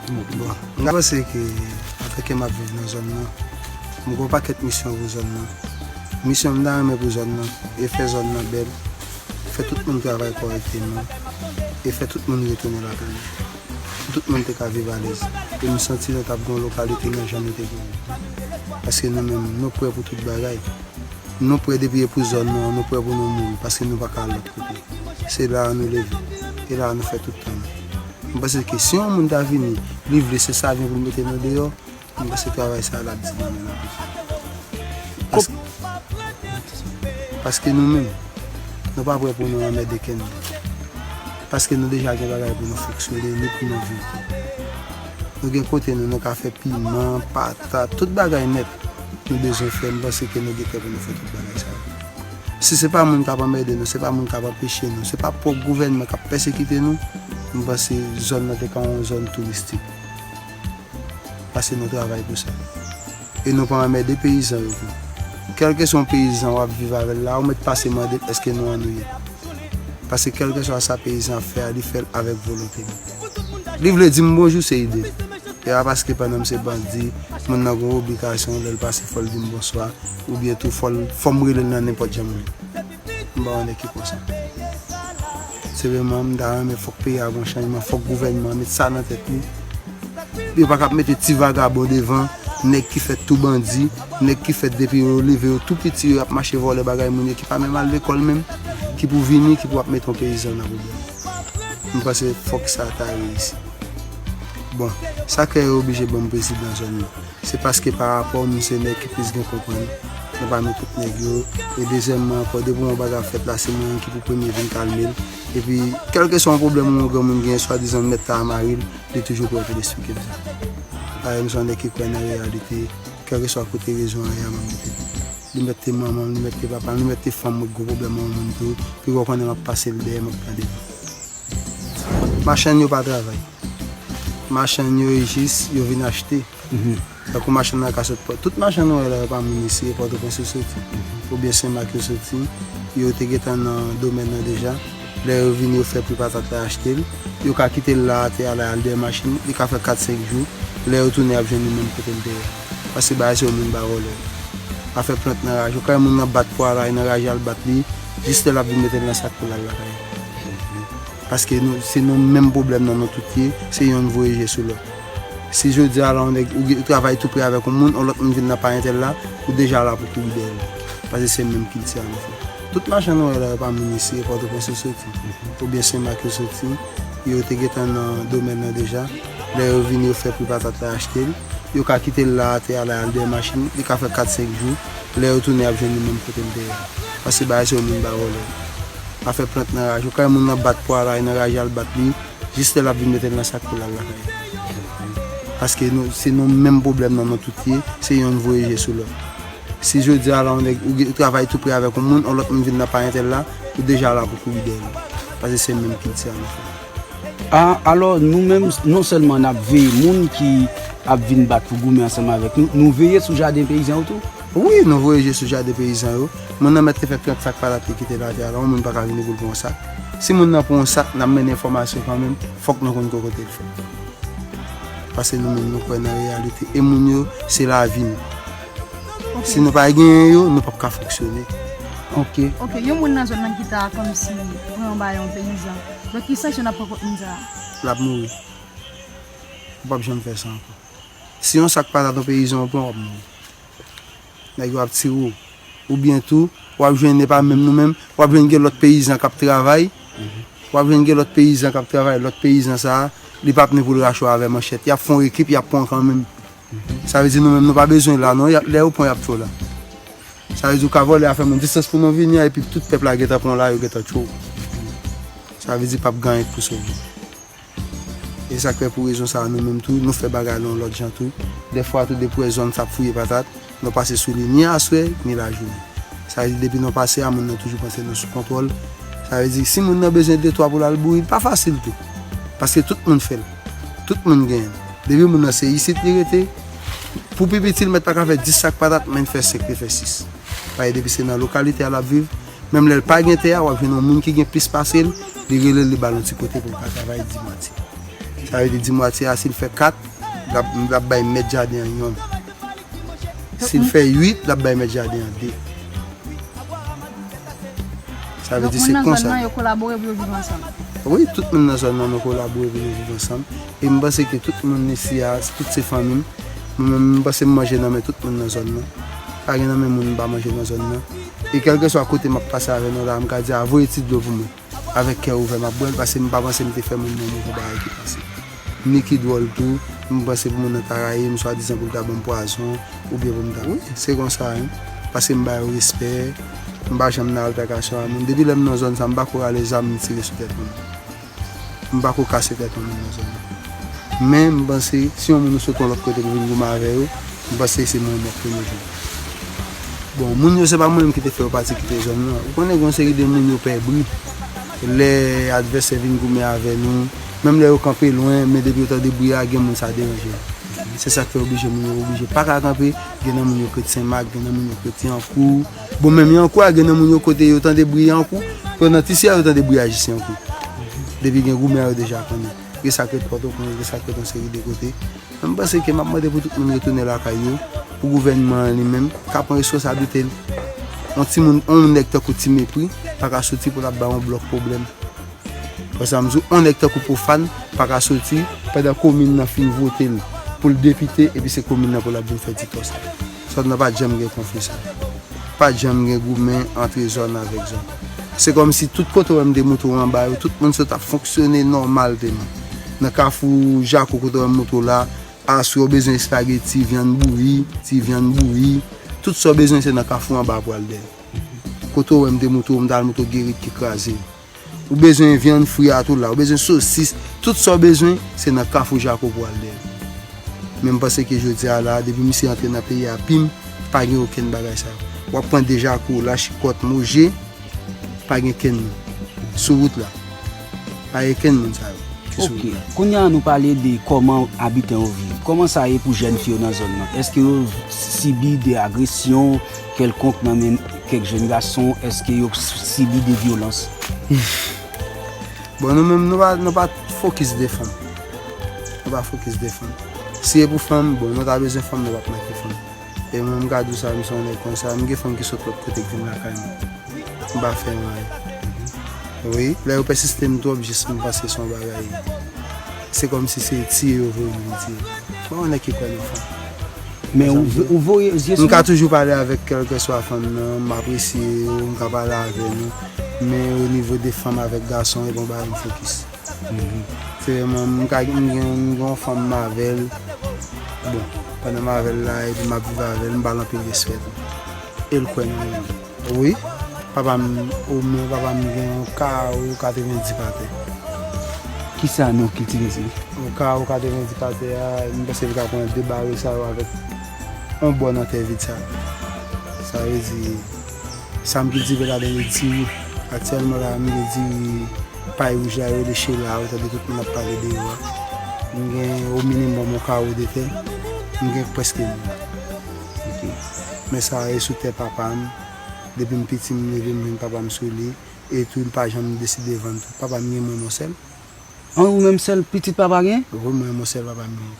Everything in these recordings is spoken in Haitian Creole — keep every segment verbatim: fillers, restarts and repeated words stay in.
Bon, m ta panse ke antanke m ap viv nan zòn nan, m gen yon pakèt misyon pou zòn nan. Misyon m ta renmen pou zòn nan, e fè zòn nan bèl, fè tout moun travay kòrèkteman, e fè tout moun retounen lakay yo. Pou tout moun te ka viv alèz. E m santi nou t ap gen yon lokalite nan jan nou te gen. Paske nou menm, nou prè pou tout bagay. Nou prè depi e pou zòn nou an, nou prè pou nou mouri, paske nou pa ka al lòt kote. Se la a nou leve, e la a nou fè tout tan nou. M panse ke si yon moun ta vini, li vle se sa vyen pou l mete nou deyò, m panse travay sa a l ap di nan men n ap di. Paske, paske nou menm, nou pa prè pou nou anmède kenn moun. Paske nou deja gen bagay pou nou fonksyone, ni pou nou viv tou. Nou gen kote nou, nou ka fè piman, patat, tout bagay nèt nou bezwen fè, m panse ke nou gen kè pou nou fè tout bagay sa yo. Si se pa moun k ap anmède nou, se pa moun k ap anpeche nou, se pa pwòp gouvènman k ap pèsekite nou, m panse zòn nan te ka yon zòn touristik. Paske nou travay pou sa. E nou pa anmède peyizan yo tou. Kèlkeswa yon peyizan w ap viv avè l la, ou mèt pase mande l èske nou annwiye. Paske kèlkeswa sa peyizan ap fè a, li fè l avèk volonte li. Li vle di m bonjou, se ide l. E pa paske pandan m se bandi, moun nan gen yon obligasyon, lè l pase fò l di m bonswa, oubyen tou fò l, fò m rele l nan nenpòt jan m vle. M pa yon nèg ki konsa. Se vrèman, m ta renmen fòk peyi a gon chanjman, fòk gouvènman an met sa nan tèt li. Yo pa ka ap mete ti vagabon devan, nèg ki fèt tou bandi, nèg ki fèt depi yo leve yo tou piti, yo ap mache vòlè bagay moun yo ki pa menm al lekòl menm, ki pou vini, ki pou ap mete yon peyizan nan pwoblèm. M panse fòk sa ta reyisi. Bon, sa k fè yo oblije ban m prezidan zòn nan. Se paske pa rapò m se nèg ki plis gen konprann nan pami tout nèg yo. E dezyèmman ankò, depi yon bagay ap fèt la, se mwen menm ki pou premye vin kalme l. Epi, kèlkeswa yon pwoblèm yon granmoun genyen, swadizan m mèt ta mari l, li toujou prè pou l esplike m sa. Paske m se yon nèg ki kwè nan reyalite, kèlkeswa kote rezon an ye a, m ap mete l. Li mèt te manman m, li mèt te papa m, li mèt te fanm mwen ki gon pwoblèm ak yon moun tou, piga w konnen m ap pase l dèyè, m ap tande l. Machann yo pa travay. Machann yo, e jis yo vin achte. Tankou machann nan ka sot Pò-, tout machann nou wè la yo pa moun isi, e Pòtoprens yo soti. Oubyen Senmak yo soti, yo te gentan nan domèn nan deja. Lè yo vini, yo fè pri patat la, achte l. Yo ka kite l la atè a la, al dèyè machin, li ka fè kat senk jou. Lè yo tounen, y ap jwenn li menm kote l te ye a. Paske bagay se yon moun ba vòlè. Afè plant nan raje. Ou ka wè moun nan bat pwa la, e nan raje al bat li, jis lè l ap vin mete l nan sak pou l al lakay li. Paske nou, se nou menm pwoblèm nan nou tout ye, se yonn voye je sou lòt. Si jodi a la, yon nèg, ou, ou travay tou pre avèk yon moun, yon lòt moun vin nan pa entèl la, ou deja la pou kouri dèyè l. Paske se menm kilti a nou fè. Tout machann nou wè la, yo pa moun isi, e Pòtoprens yo soti. Oubyen Senmak yo soti, yo te gentan nan domèn nan deja. Lè yo vini, yo fè pri patat la, achte l. Yo ka kite l la atè a la, al dèyè machin, li ka fè kat senk jou. Lè yo tounen, y ap jwenn li menm kote l te ye a. Paske bagay se yon moun ba vòlè. Afè plant nan raje. Ou ka wè moun nan bat pwa la, e nan raje al bat li, jis lè l ap vin mete l nan sak pou l al lakay li. Paske nou, se nou menm pwoblèm nan nou tout ye, se yonn voye je sou lòt. Si jodi a la, yon nèg, ou, ou travay tou pre avèk yon moun, yon lòt moun vin nan pa entèl la, ou deja la pou kouri dèyè l. Paske se menm kilti a nou fè. A, alò, nou menm, non sèlman n ap veye moun ki ap vin bat pou goumen ansanm avèk nou, nou veye sou jaden peyizan yo tou? Wi, nou voye je sou jaden peyizan yo. Moun nan mèt te fè trant sak patat li kite l atè a la, yon moun pa ka vini pou l pran yon sak. Si moun nan pran yon sak, n ap mennen enfòmasyon kanmenm, fòk nou konn kote l fèt. Paske nou menm, nou kwè nan reyalite. E moun yo, se lavi nou. Ok. Si nou pa genyen yo, nou p ap ka fonksyone. Ok. Ok, yon moun nan zòn nan ki ta kòmsi pran yon bagay yon peyizan. Donk, ki sanksyon n ap pran kont moun sa a? L ap mouri. Ou p ap janm fè sa ankò. Si yon sak patat yon peyizan w pran, w ap mouri. Nèg yo ap tire w. Oubyen tou, w ap jwenn, e pa menm nou menm, w ap jwenn gen lòt peyizan k ap travay. W ap jwenn gen lòt peyizan k ap travay, lòt peyizan sa a, li p ap ni pou l rache w avè manchèt. Y ap fè yon ekip, y ap pran w kanmenm. Sa vle di nou menm, nou pa bezwen la non, y ap, lè yo pran, y ap tchwe w la. Sa vle di ou ka vòlè afè moun, distans pou nou vini an, epi tout pèp la gentan pran w la, yo gentan tchwe w. Sa vle di p ap gen anyen k pou sove w. E sa k fè pou rezon sa a, nou menm tou, nou fè bagay la yon lòt jan tou. Dèfwa tou, depi w wè zòn sa ap fouye patat, nou pase sou li ni aswè, ni lajounen. Sa vle di, depi nou pase a, moun nan toujou panse nou sou kontwòl. Sa vle di, si moun nan bezwen de twa pou l al boure, li pa fasil tou. Paske tout moun fè l. Tout moun genyen l. Depi moun nan se isit li rete, pou pi piti, l mèt pa ka fè dis sak patat, men l fè senk, li fè sis. Paske depi se nan lokalite a l ap viv, menm lè l pa gen tè a, w ap jwenn yon moun ki gen plis pase l, li rele l, li ba l yon ti kote pou l ka travay di mati. Sa vle di, di mwatye a, si l fè kat, l ap, l ap bay mèt jaden an yonn. Si l fè uit, l ap bay mèt jaden an de. Sa vle di se konsa. Donk, moun nan zòn nan, yo kolabore pou yo viv ansanm? Wi, tout moun nan zòn nan, nou kolabore pou nou viv ansanm. E m panse ke tout moun isi a, tout se fanmi m. Mwen menm, m panse m manje nan men tout moun nan zòn nan. Pa gen nan men moun m pa manje nan zòn nan. E kèlkeswa kote m ap pase avè nou la, m ka di a, voye ti dlo pou mwen. Avèk kè ouvè, m ap bwè l, paske m pa panse m te fè moun nan move bagay ki pase. Ni ki dwòl tou, m panse pou moun nan ta rayi m, swadizan pou l ta ban m pwazon, oubyen pou m ta, wi, se konsa, wi. Paske m ba yo respè, m pa janm nan altèkasyon a moun. Depi lè m nan zòn sa, m pa ko rale zam m tire sou tèt moun. M pa ko kase tèt yon moun nan zòn nan. Men, m panse, si yon moun ou sot yon lòt kote pou vin goumen avè yo, m panse se mwen mòk premye jou. Bon, moun yo, se pa mwen menm ki te fè yo pati kite zòn nan. Ou konnen gen yon seri de moun yo pè bri. Lè advèsè vin goumen avè nou, menm lè yo kanpe lwen, men depi yo tande bri a, gen moun sa deranje. Se sa k fè oblije moun yo oblije pa ka kanpe, gen nan moun yo k ret Senmak, gen nan moun yo k ret Yankou. Bon, menm Yankou a, gen nan moun yo kote yo tande bri Yankou, pandan ti siyal yo tande bri a jis Yankou. Depi gen goumen a yo deja konnen. Gen sa k ret Pòtoprens, gen sa k ret yon seri de kote. Men m panse ke m ap mande pou tout moun retounen lakay yo, pou gouvènman an li menm ka pran responsablite l. Yon timoun, yon nèg tankou Ti Mepri pa ka soti pou l ap bay yon blòk pwoblèm. Wè sa m di w, yon nèg tankou Pwofàn pa ka soti pandan komin nan fin vote l pou l depite epi se komin nan pou l ap vin fè ti tò sa. Zòn nan pa t janm gen konfli sa. Pa t janm gen goumen antre zòn avèk zòn. Se kòmsi tout kote w wè m te montre w anba yo, tout moun sot ap fonksyone nòmalman. Nan kafou Jako kote w wè m montre w la, aswè w bezwen espageti, vyann bouyi, ti vyann bouyi, tout sa w bezwen se nan kafou anba pou al dèyè. Kote w wè m te montre w, m t al montre w gerit ki kraze. Ou bezwen vyann fri a tou la, ou bezwen sosis, tout sa w bezwen, se nan Kafou Jako pou al dèyè. Men m panse ke jodi a la, depi misye antre nan peyi a, pim, pa gen okenn bagay sa yo. W ap pran de jako, lachikòt, moje, pa gen kenn moun sou wout la. Pa gen kenn moun sa yo ki sou wout la. Ok, kounye a nou pale de kòman abitan yo viv. Kòman sa ye pou jèn fi yo nan zòn nan? Èske yo sibi de agresyon kèlkonk nan men kèk jèn gason? Èske yo sibi de vyolans? Bon, nou menm, nou pa, nou pa fokis de fanm. Nou pa fokis de fanm. Si e pou fanm, bon, nou ta bezwen fanm, nou p ap manke fanm. E mwen, m ka di w sa, m se yon nèg konsa, m gen fanm ki sot lòt kote k vin lakay mwen. M pa fè anyen. Wi, lè yo pèsiste m twòp, jis m panse se yon bagay. Se kòmsi se tiye yo voye m vin tiye. M pa yon nèg ki kwè nan fanm. Men ou, ou voye zye sou yo? M ka toujou pale avèk kèlkeswa fanm nan, m apresye yo, m ka pale avè nou. Men o nivo de fanm avèk gason, e pa yon bagay m fokis. Se mwen, m ka, m gen, m gen yon fanm m avè l. Bon, pandan m avè l la, epi m ap viv avè l, m ba l anpil respè tou. E l kwè nan mwen. Wi, papa m, omwen papa m gen yon kawo katrevenndis pa tè. Kisa nou kiltive se? Yon kawo katrevenndis pa tè a, m panse l ka pran de bare sa yo avèk yon bò nan tè vid sa. Sa vle di, sa m kiltive ladan yo diri. Aktyèlman la, m gen diri pay wouj la, yo rele chela, ou tande tout moun ap pale deyò a. M gen o minimòm yon kawo de tè, m gen prèske mil. Ok. Men sa e sou tè papa m. Depi m piti, m leve, m jwenn papa m sou li. E tou, m pa janm deside vann tou. Papa m gen mwen, mwen sèl. An, ou menm sèl pitit papa gen? Wi, mwen, mwen sèl papa m gen.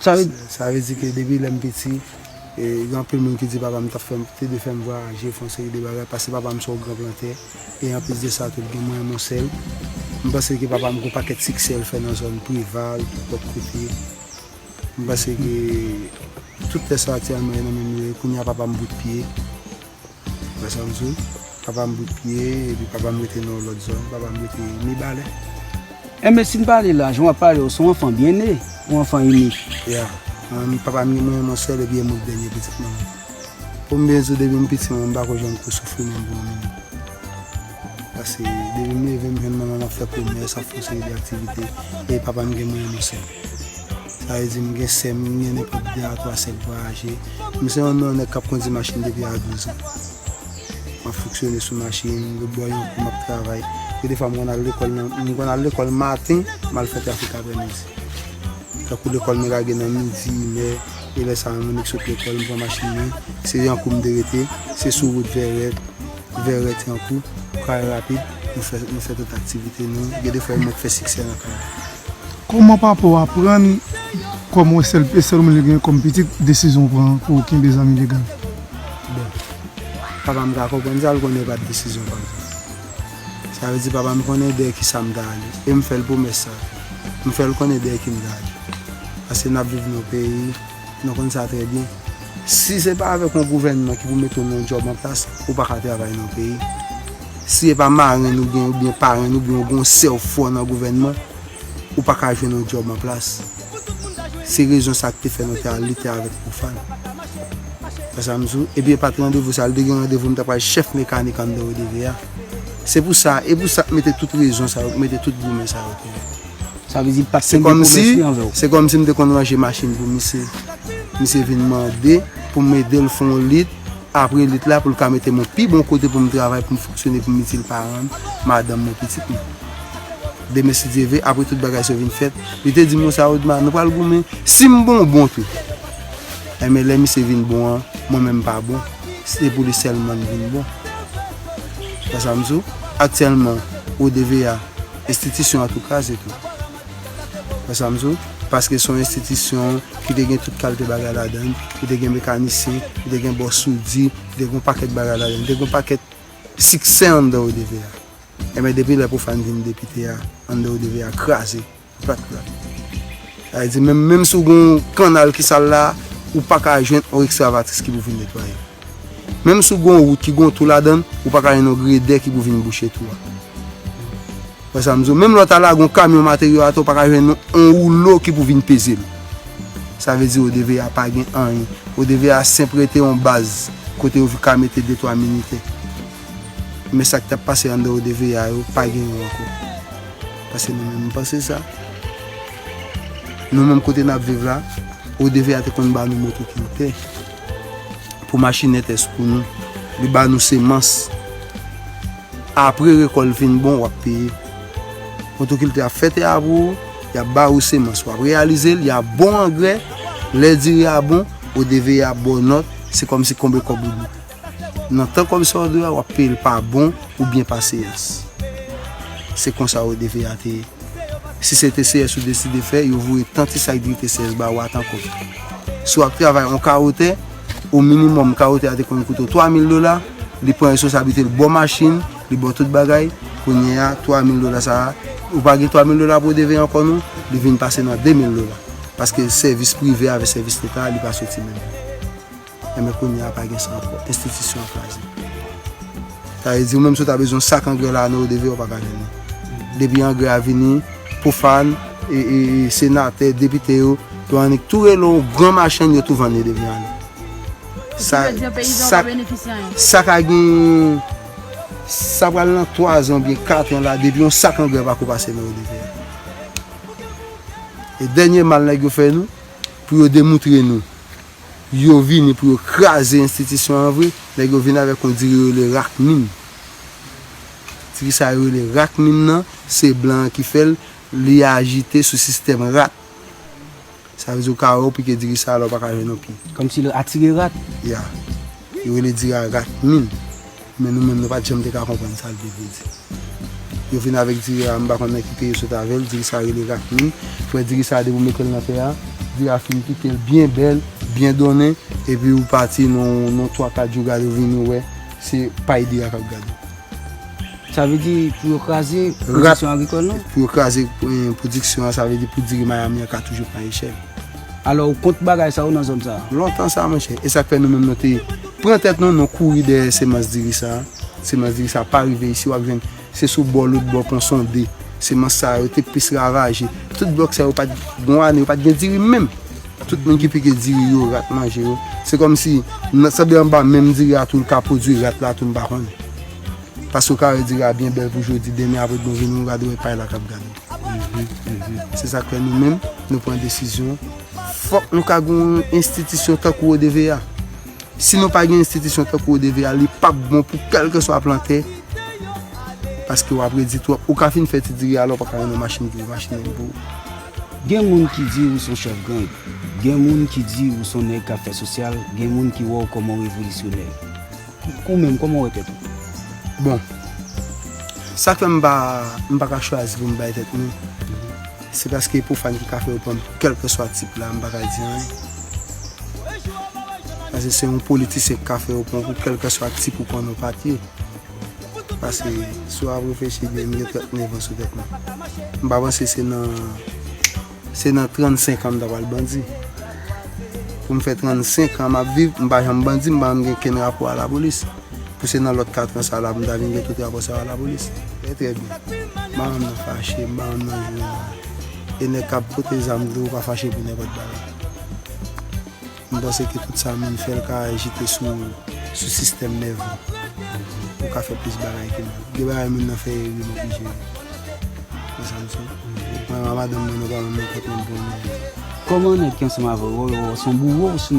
Sa vle, sa vle di ke depi lè m piti, e, gen anpil moun ki di papa m t ap fè m, te dwe fè m vwayaje, fè yon seri de bagay, paske papa m se yon gran plantè. E anplis de sa tou, l gen mwen, mwen sèl. M panse ke papa m gen yon pakèt siksè l fè nan zòn Preval, tout lòt kote. M panse ke tout tè sa aktyèlman e nan men m yo ye. Kounye a papa m bout pye. Wè sa m di w? Papa m bout pye, epi papa m rete nan yon lòt zòn, papa m rete Mibalè. Enben, si n pale la, jan w ap pale, w se yon anfan byen ne, yon anfan inik. Ya. Mwen, papa m gen mwen, mwen sèl, epi e mwen ki dènye pitit manman m. Pou m byen di w, depi m piti, mwen, m pa ko janm ko soufri menm pou yon minit. Paske depi m leve, m jwenn manman m ap fè komès, ap fè yon seri de aktivite, e papa m gen mwen, mwen sèl. Sa vle di m gen sè m, m gen nenpòt de a twa sè k vwayaje. M se yon nèg k ap kondi machin depi a douz an. M ap fonksyone sou machin, lòt bò yon kou m ap travay. Gen de fwa m konn al lekòl nan, m konn al lekòl maten, m al fè trafik aprèmidi. Tankou lekòl mwen lage nan midi, inè, e lè sa a, moun ki sot lekòl, m pran machin mwen, se Yankou m te rete, se sou wout Vèrèt, Vèrèt Yankou, Kay Rapid, nou fè, nou fè tout aktivite nou. Gen de fwa, mwen k fè siksè nan kay la. Kòman papa w aprann, kòm w sèl, e sèl moun li gen kòm pitit, desizyon w pran pou w kenbe zam ilegal? Bon, papa m ka konprann sa, l konnen pa t desizyon pa m sa. Sa vle di papa m konnen dèyè ki sa m ta ale. E m fè l pwomès sa. M fè l konnen dèyè ki m ta ale. Paske n ap viv nan yon peyi, nou konn sa trè byen. Si se pa avèk yon gouvènman ki pou mete w nan yon djòb an plas, ou pa ka travay nan yon peyi. Si e pa marenn ou gen oubyen parenn oubyen ou gen yon sè w fò nan gouvènman, ou pa ka jwenn yon djòb an plas. Se rezon sa k te fè nou te al lite avèk Profane. Wè sa m di w? Epi e pa t randevou sa, li te gen randevou m ta pral chèf mekanik anndan O D V a. Se pou sa, e pou sa k mete tout rezon sa yo, k mete tout goumen sa yo te. Sa vle di pa t kenbe pwomès li anvè w. Se kòmsi m te konn ranje machin pou misye. Misye vin mande pou m ede l fè yon lit. Apre lit la, pou l ka mete m yon pi bon kote pou m travay, pou m fonksyone, pou m itil paran m, madanm mwen, pitit mwen. Demen, si Dye vle, apre tout bagay sa yo vin fèt, li te di m konsa, Rodma, nou pral goumen. Si m bon, bon tou. Enben, lè misye vin bon an, mwen menm m pa bon. Se pou li sèlman m vin bon. Wè sa m di w? Aktyèlman, O D V A, enstitisyon an tou kraze tou. Wè sa m di w? Paske se yon enstitisyon ki te gen tout kalite bagay ladan l, ki te gen mekanisyen, ki te gen bòs soudi, ki te gen yon pakèt bagay ladan l, ki te gen yon pakèt siksè anndan O D V a. Enben, depi lè Profane vin depite a, anndan O D V a kraze, plat plat. Sa vle di, menm, menm si w gen yon kannal ki sal la, ou pa ka jwenn yon ekskavatris ki pou vin netwaye. Menm si w gen yon wout ki gen yon twou ladan l, ou pa ka jwenn yon gredè ki pou vin bouche twou a. Wè sa m di w? Menm lè w ta lage yon kamyon materyo atè, ou pa ka jwenn yon woulo ki pou vin peze l. Sa vle di O D V A pa gen anyen. O D V A senp rete yon baz kote yo ka mete de twa militè. Men sa k t ap pase anndan O D V A yo pa gen yo ankò. Paske nou menm nou panse sa. Nou menm kote n ap viv la, O D V A te konn ba nou motokiltè pou machin entès pou nou. Li ba nou semans. Apre rekòl fin bon, w ap peye. Motokiltè ap fè tè a pou ou, y ap ba ou semans. W ap reyalize l, y ap ba w angrè. Lè diri a bon, O D V A ba w nòt, se kòmsi konbe kòb ou dwe. Nan tan kòb sa w dwe a, w ap peye l pa bon oubyen pa seyans. Se konsa O D V A te ye. Si se T C S ou deside fè, yo voye tan ti sak diri T C S ba ou a tan kòb. Si w ap travay yon kawo tè, o minimòm kawo tè a te konn koute w twa mil dola, li pran responsablite l ba w machin, li ba w tout bagay, kounye a twa mil dola sa a, ou pa gen twa mil dola pou w deveye ankò non, li vin pase nan de mil dola. Paske sèvis prive avèk sèvis leta, li pa soti menm. Enben kounye a pa gen sa ankò. Enstitisyon an kraze. Sa vle di ou menm si w ta bezwen yon sak angrè la nan O D V A ou pa ka jwenn li. Depi angrè a vini, Profane, e, e, e, senatè, depite yo, yo annik tou rele yon gran machann yo tou vann li depi ane. Sa, sa, sa ka gen, sa pral nan twa zan oubyen kat an la depi yon sak angrè pako pase nan O D V A. E dènye mal nèg yo fè nou, pou yo demoutre nou yo vini pou yo kraze enstitisyon an vre, nèg yo vin avèk yon diri yo rele rakmin. Diri sa yo rele rakmin nan, se blan an ki fè l, li ajite sou sistèm rat. Sa vle di ou ka wè ou pike diri sa a la ou pa ka jwenn yon pye. Kòmsi l atire rat. Ya. Yo rele diri a rakmin. Men nou menm nou pa t janm te ka konprann sa l te vle di. Yo vin avèk diri a, m pa konn nan ki peyi yo sot avè l, diri sa rele rakmin. Frè diri sa depi w mete l nan tè a, diri a fin kite l byen bèl, byen donnen, epi ou pati nan nan twa kat jou gade w vini w wè se pay diri a k ap gade w. Sa vle di pou yo kraze pwodiksyon agrikòl nou? Pou yo kraze eh, pwodiksyon an, sa vle di pou diri Miami an ka toujou pran echèl. Alò ou kont bagay sa ou nan zòn sa a? Lontan sa monchè, e sa k fè nou menm nou te pran tèt nou, nou kouri dèyè semans diri sa a. Semans diri sa a pa rive isi, w ap jwenn se sou bò lòt bò pon sonde. Semans sa a yo te plis ravaje. Tout blòk sa yo pa t gen ane, yo pa t gen diri menm. Tout moun ki pike diri yo, rat manje yo. Se kòmsi, sanble anba menm diri a tou l ka pwodui rat la tou m pa konnen. Paske w ka wè diri a byen bèl pou jodi, demen apre dlo vini w gade w wè pay la k ap gade w. Se sa k fè nou menm, nou pran desizyon. Fòk nou ka gen yon enstitisyon tankou O D V A. Si nou pa gen enstitisyon tankou O D V A, li p ap bon pou kèlkeswa plantè. Paske w ap redi twòp. Ou ka fin fè ti diri a la, ou pa ka jwenn yon machin pou ou, machin menm pou ou. Gen moun ki di ou se yon chèf gang. Gen moun ki di ou se yon nèg k ap fè sosyal. Gen moun ki wè w kòm yon revolisyonè. Ou menm, kòman w wè tèt ou? Bon, sa k fè m pa, m pa ka chwazi pou m bay tèt mwen. Se paske Epofan ki ka fè yo pran m pou kèlkeswa tip la, m pa ka di anyen. Paske se yon politisyen ki ka fè yo pran pou kèlkeswa tip ou pran nan papye. Paske si w ap reflechi byen, m gen trannèf an sou tèt mwen. M pa panse se nan, se nan trannsenk an m ta pral bandi. Pou m fè trannsenk an m ap viv, m pa janm bandi, m pa janm gen kenn rapò a lapolis. Pou se nan lòt kat an sa la, m ta vin gen tout rapò sa yo a lapolis. Trè, trè byen. M pa janm nan fache, m pa janm nan jwe. E nèg k ap pote zam tou, ou pa fache pou nenpòt bagay. M panse ke tout sa moun fè, l ka jete sou, sou sistèm nève. Ou ka fè plis bagay ke moun. Gen bagay moun nan fè eri, m oblije ri. Konsa m sou. Mwen, a madanm mwen, nou pa menm nan kot menm pou mwen. Kòman nèg ki ansanm avè w yo, yo, se yon bouwo ou se